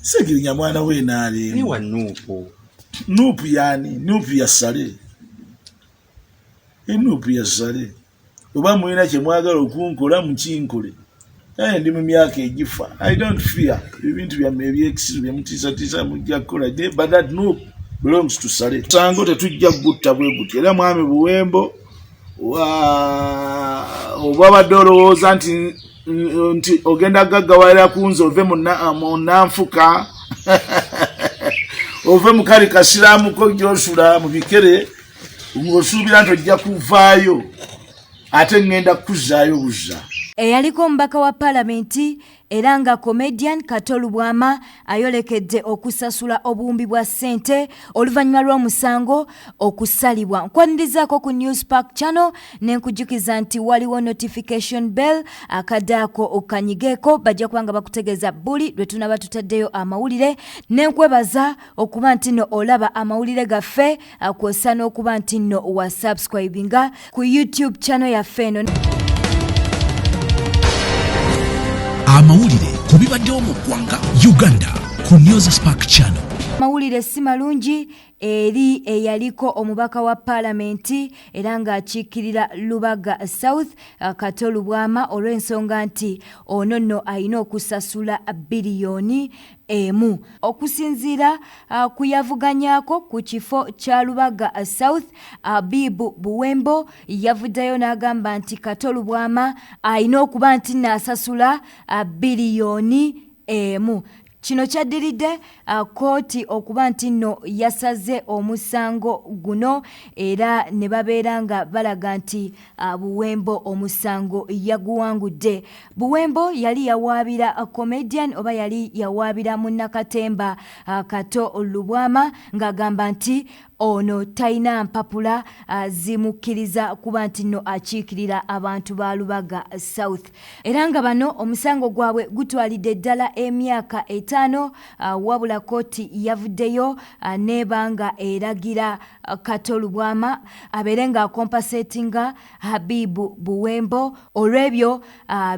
Segirinya mwana we NRM. Wa Nuupu. Nuupu yani? Nuupu ya Sale. Enuupu ya Sale. Oba mulina kye mwagala okunkola mukinkole. Naye ndi mu myaka egifa. I don't fear. Ebintu byammwe ebyekisiru bye mutiisatiisa mujja kukola. But that Nuupu belongs to Sale. Sango tetujja kugutta bwe gutyo. Era mwami Buwembo oba badde olowooza nti ogenda gaggawalira ku nze ove mu nanfuka ove mu kali kasiraamuko gyosula mu bikere ng'osuubira nti ojja kuvaayo ate ŋŋenda kukuzzaayo buzza. Eyaliko omubaka wa palamenti era nga comedian Kato Lubwama ayolekedde okusasula obuwumbi bwa ssente oluvannyuma lw'omusango okusalibwa. Nkwanirizaako ku News Park Channel ne nkujjukiza nti waliwo notification bell akadde ako okanyigeeko bajja kuba nga bakutegeeza buli lwe tunaba tutaddeyo amawulire ne nkwebaza okuba nti nno olaba amawulire gaffe kwossa n'okuba nti nno wa subscribinga ku YouTube channel yaffe eno. Amawulire ku bibaddewo mu ggwanga Uganda ku News Spark Channel. Amawulire si malungi eri eyaliko omubaka wa paalamenti era ng'akiikirira Lubaga South Kato Lubwama olw'ensonga nti ono nno alina okusasula biliyoni emu. Okusinziira ku yavuganyaako ku kifo kya Lubaga South, Abibu Buwembo yavuddeyo n'agamba nti Kato Lubwama alina okuba nti naasasula biliyoni emu. Kino kyaddiridde kkooti okuba nti nno yasaze omusango guno era ne babeera nga balaga nti Buwembo omusango yaguwangudde. Buwembo yali yawaabira comedian oba yali yawaabira munnakatemba Kato Lubwama ng'agamba nti ono talina mpapula zimukkiriza kuba nti nno akiikirira abantu ba Lubaga South era nga bano omusango gwabwe gutwalidde ddala emyaka etaano wabula kkooti yavuddeyo n'eba nga eragira Kato Lubwama abeere ng'akompasetinga Habibu Buwembo olw'ebyo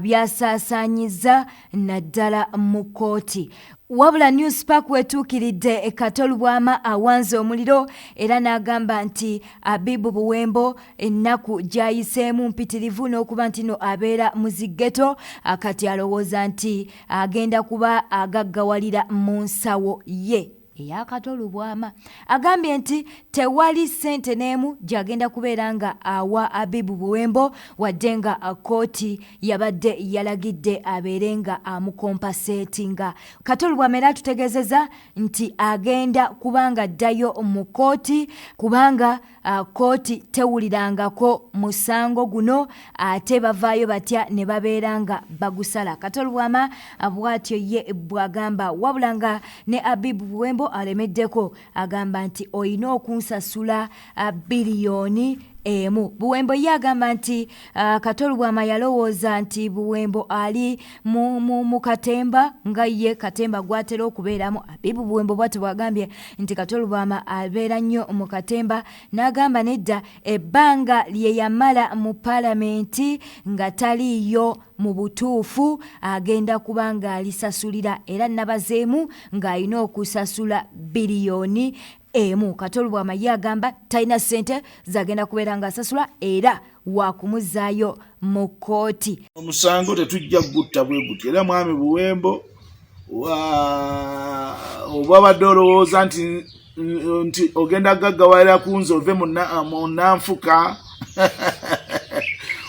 by'asaasaanyizza naddala mu kkooti. Wabula New Spark wetuukiridde Kato Lubwama awanze omuliro era n'agamba nti Habibu Buwembo ennaku gy'ayiseemu mpitirivu n'okuba nti no abeera mu zi ghetto kati alowooza nti agenda kuba agaggawalira mu nsawo ye. Eya Kato Lubwama agambye nti tewali ssente n'emu gy'agenda kubeera nga awa Abibu Buwembo wadde nga kkooti yabadde yalagidde abeere nga amukompaseetinga. Kato Lubwama era atutegeezeza nti agenda kuba nga addayo mu kkooti kubanga kkooti tewulirangako musango guno ate bavaayo batya ne babeera nga bagusala. Kato Lubwama bw'atyo ye bw'agamba wabula nga ne Abib Buwembo alemeddeko agamba nti olina okunsasula biliyoni emu. Buwembo ye agamba nti Kato Lubwama yalowooza nti Buwembo ali mu katemba nga ye katemba gw'atera okubeeramu. Abibu Buwembo bw'atyo bw'agambye nti Kato Lubwama abeera nnyo mu katemba n'agamba nedda ebbanga lye yamala mu palamenti nga taliiyo mu butuufu agenda kuba ng'alisasulira era nabazeemu ng'alina okusasula biliyoni emu. Kato Lubwama ye agamba talina ssente zagenda kubeera ng'asasula era waakumuzzaayo mu kkooti. Omusango tetujja kugutta bwe gutyo era mwami Buwembo oba badde olowooza nti ogenda gaggawalira ku nze ove mu nanfuka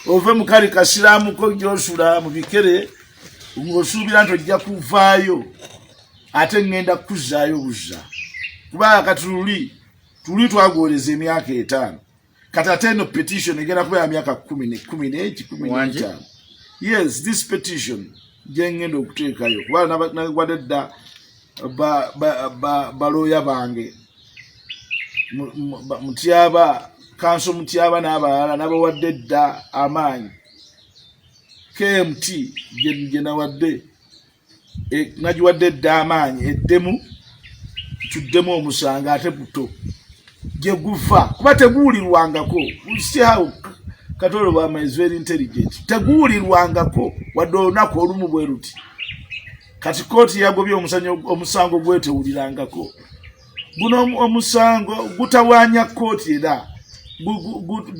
ove mu kali kasiraamuko gy'osula mu bikere ng'osuubira nti ojja kuvaayo ate ŋŋenda kukuzzaayo buzza kubanga kati luli twagwoleza emyaka etaano kati ate eno petition egenda kuba ya myaka kumi ne kumi n'eki kumi n'etaano. Yes, this petition gye ŋŋenda okuteekayo kuba nagwadde dda balooya bange Mutyaba, Kanso Mutyaba n'abalala nabawadde dda amaanyi. KMT gye nawadde nagiwadde dda amaanyi eddemu tuddemu omusango ate buto gye guva kuba teguwulirwangako. See how Kato Lubwama is very intelligent. Teguwulirwangako wadde olunaku olumu bwe luti. Kati kooti yagobye omusango gwetewulirangako. Guno omusango gutawaanya kooti era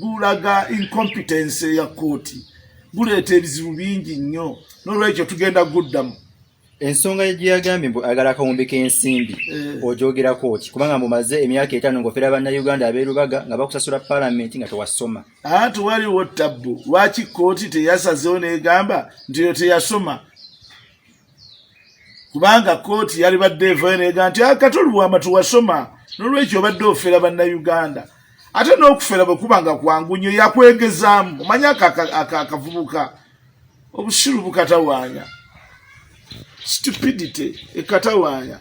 gulaga incompetence ya kooti, guleeta ebizibu bingi nnyo, n'olwekyo tugenda guddamu. Ensonga gye yagambye mbu ayagala akawumbi k'ensimbi, ogyogerako ki? Kubanga mumaze emyaka 5 ng'ofera Bannayuganda ab'erubaga nga bakusasula paalamenti nga tewasoma. Ate waliwo tabbu. Lwaki kooti teyasazeewo n'egamba nti oyo teyasoma? Kubanga kooti yalibadde evayo n'egamba nti Kato Lubwama tewasoma, n'olwekyo obadde ofera Bannayuganda. Ate n'okufera bwe kuba nga kwangu nnyo, yakwegezaamu. Omanyi akavubuka obusiru bukatawaanya, stupidity ekatawaanya.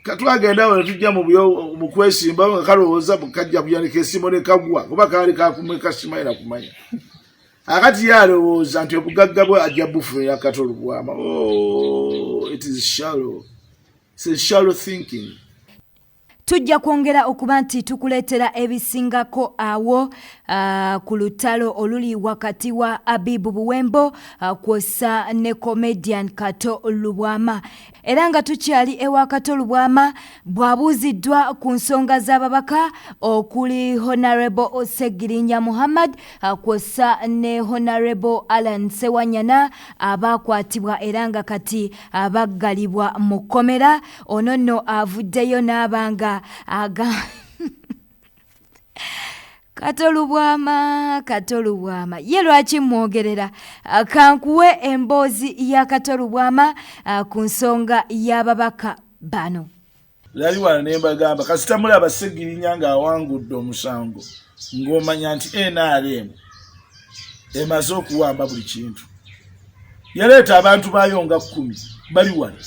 Katwagenda awo netujja mu kwesimba nga kalowooza kajja kuyanika esiimo ne kagwa, kuba kaali kakumeka simanyi kumanya. Akati ye alowooza nti obugagga bwe ajja bufunira Kato Lubwama. Oh, it is shallow. It's a shallow thinking. Tujja kwongera okuba nti tukuleetera ebisingako awo ku lutalo oluli wakati wa Abibu Buwembo kwossa ne comedian Kato Lubwama. Era nga tukyali ewa Kato Lubwama, bw'abuuziddwa ku nsonga z'ababaka okuli Honorable Segirinya Muhammad kwossa ne Honorable Alan Sewanyana abakwatibwa era nga kati baggalibwa mu kkomera, ono nno avuddeyo n'aba nga aga Kato Lubwama. Kato Lubwama ye lwaki mwogerera? Kankuwe emboozi ya Kato Lubwama ku nsonga y'ababaka bano. Lali wano ne mbagamba, kasita mulaba Segirinya ng'awangudde omusango, ng'omanya nti NRM emaze okuwamba buli kintu. Yaleeta abantu baayo nga 10 bali wano.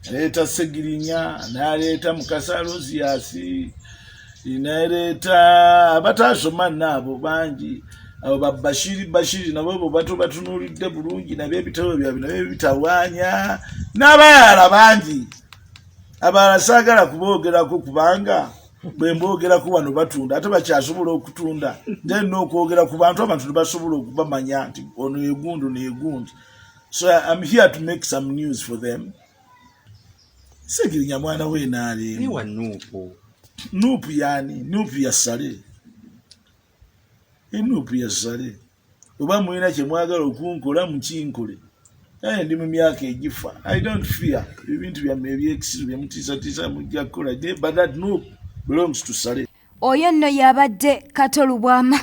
Yaleeta Segirinya, n'aleeta Mukasa Aloziasi, n'aleeta abataasoma naabo bangi, abo babashiri Bashiri nabo bo bato batunuulidde bulungi, nabyo ebitabo byabwe nabyo bitawaanya, n'abalala bangi. Abalala saagala kuboogerako kubanga bwe mboogerako wano batunda, ate bakyasobola okutunda. Nze nina okwogera ku bantu, abantu tebasobola okubamanya nti ono egundi neegundi. So I'm here to make some news for them. Segirinya mwana we NRM. Ni wa NUP. NUP yani NUP ya Sale, eNUP ya Sale. Oba mulina kye mwagala okunkola, mukinkole, naye ndi mu myaka egifa. I don't fear ebintu byammwe ebyekisiru byemutiisatiisa mujja kukola, but that NUP belongs to Sale. Oyo nno yabadde Kato Lubwama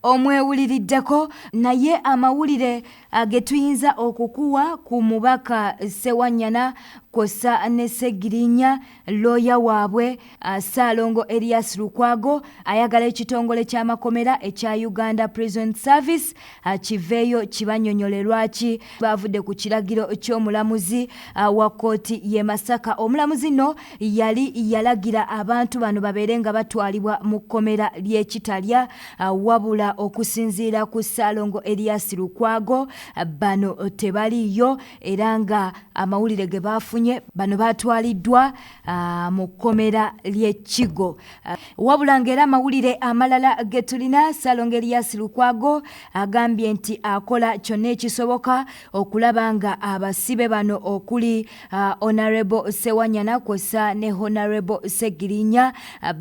omwewuliriddeko. Naye amawulire ge tuyinza okukuwa ku mubaka Sewanyana kwossa ne Segirinya, looya waabwe Ssaalongo Erias Lukwago ayagala ekitongole ky'amakomera ekya Uganda Prison Service kiveeyo kibanyonyole lwaki baavudde ku kiragiro ky'omulamuzi wa kkooti y'e Masaka. Omulamuzi nno yali yalagira abantu bano babeere nga batwalibwa mu kkomera ly'ekitalya, wabula okusinziira ku Ssaalongo Erias Lukwago bano tebaliiyo, era nga amawulire ge baafunye bano batwaliddwa mu kkomera ly'ekigo. Wabula ng'era amawulire amalala ge tulina, Ssaalongo Erias Lukwago agambye nti akola kyonna ekisoboka okulaba nga abasibe bano okuli Honorable Sewanyana kwossa ne Honorable Segirinya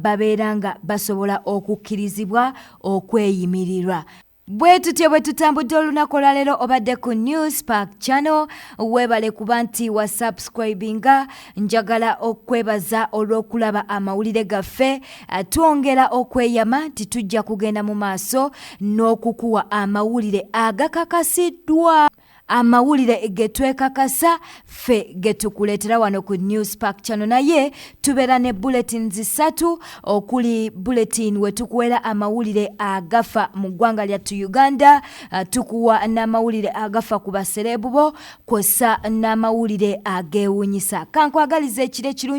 babeera nga basobola okukkirizibwa okweyimirirwa. Bwe tutyo bwe tutambudde olunaku olwaleero. Obadde ku News Park Channel, weebale kuba nti wa subscribinga. Njagala okwebaza olw'okulaba amawulire gaffe. Twongera okweyama nti tujja kugenda mu maaso n'okukuwa amawulire agakakasiddwa, amawulire ge twekakasa ffe ge tukuleetera wano ku News Park Channel. Naye tubeera ne bulletins 3, okuli bulletin we tukuwera amawulire agafa mu ggwanga lyattu Uganda, tukuwa n'amawulire agafa ku basereebu bo, kwossa n'amawulire ageewuunyisa. Kankwagaliza ekiro ekirungi.